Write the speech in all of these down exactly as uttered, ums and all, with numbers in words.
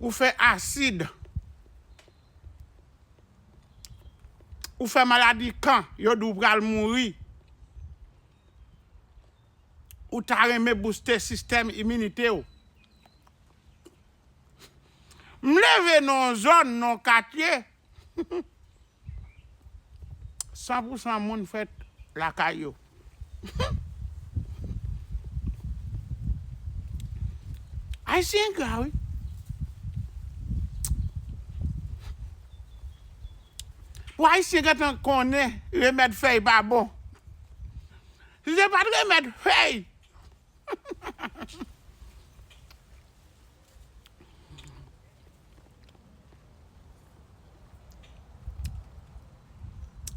ou fè asid, ou fè maladi kan, yo di w pral mouri, ou ta renmen bouste sistèm iminite w. M leve nan yon zòn, nan yon katye, san pou san moun fèt lakay yo. Ayisyen engra, wi. Pou Ayisyen gentan konnen remèd fèy pa bon. Si se pa t remèd fèy,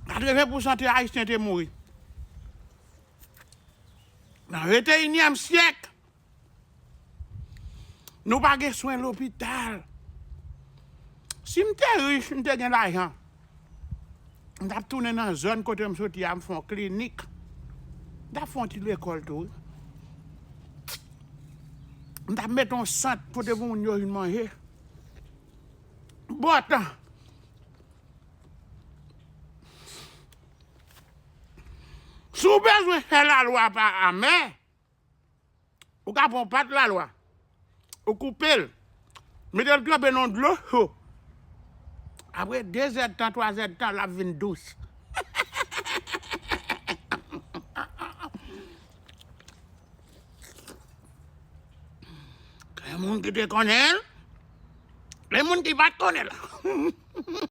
katreven pousan te Ayisyen te mouri. Nan venteyinyèm syèk, nou pa gen swen lopital. Si m te rich, m te gen lajan, m t ap tounen nan zòn kote m soti a, m fè yon klinik. M t ap fè yon ti lekòl tou, wi. M t ap mete yon sant kote pou moun yo vin manje. Bòtan. Si w bezwen fè lalwa pa amè, ou ka pran yon pat lalwa, ou koupe l, mete l tranpe nan dlo cho. Apre de zèdtan, twa zèdtan, l ap vin dous. Gen moun ki te konnen l, gen moun ki pa t konnen l.